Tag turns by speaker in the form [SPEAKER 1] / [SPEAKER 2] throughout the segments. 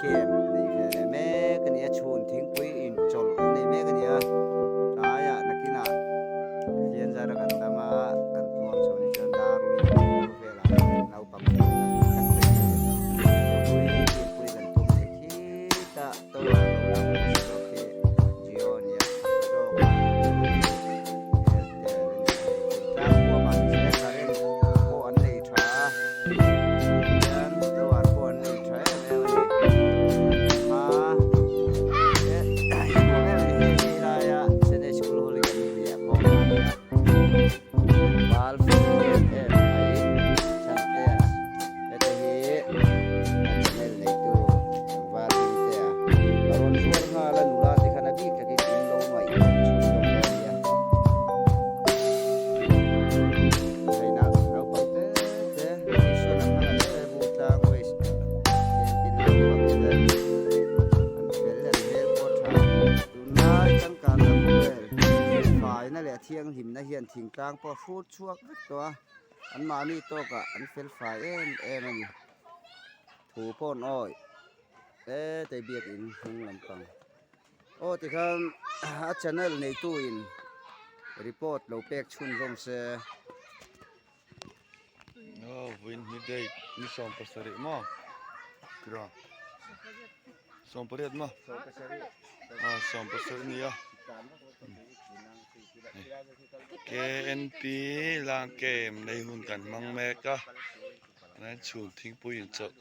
[SPEAKER 1] Camp nei ve leh mek a ni a, chhun thingpui inchawlh an nei mek a ni a, tlaiah nakinah Pathian zara kan dam a, kan tluang chho ni chuan darui bur velah naupang te kan kan hlei thei a ni. Thingpui thingpui kan tum leh khitah toa lo lang hmasa zawk hi Gio a ni a, hmasa zawk a Airtel a ni a hei thingtlang huamah ni se current pawh an nei tha a. Hian tower pawh an nei tha em em a ni. A eh nuam em a ni hei hei laia Sunday School hall hi kan hliah pawh a ni a. Val fel em em mai Chhantea heta hi a channel neitu tlangval Hmingtea a rawn zuar nghal a nula te khan a bik takin in lo ngaihtuah chhunzawm dawn a nia. Theihna naupang te te Isuan an hmang a hle Butlang West Canteen naupang te an fel an hmel pawh a tha. Tunlai changkanna khawvel faina leh thianghlimna hian thingtlang pawh a hrut chhuak vek tawh a, anmahni tawkah an fel fai em em a ni. Thu pawh an awih hle tei biakin hnung lampang. Aw tikhan a channel neitu in report lo pek chhunzawm se.
[SPEAKER 2] Aw vawiin hi date ni 17 maw kira 18 maw ah 17 a ni a K N P lang kem nei hun kan hmang mek a chhun thingpui inchawlh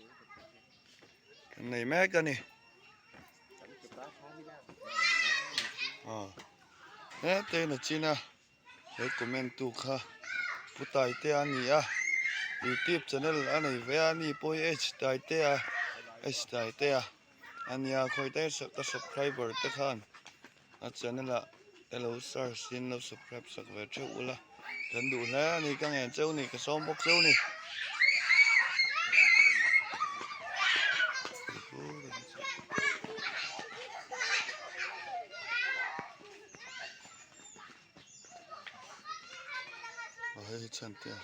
[SPEAKER 2] kan nei mek a ni. He te na chin a he comment tu kha Pu Taitea a ni a youtube channel a nei ve a ni pawh hi H Taitea H Taitea a nia khawi te ka subscriber te khan a channel ah te lo search in lo subscribe sak ve theuh ula kan duh hle a ni ka ngen cheu ni ka sawm bawk cheu ni. Aw hei hi chhan te a.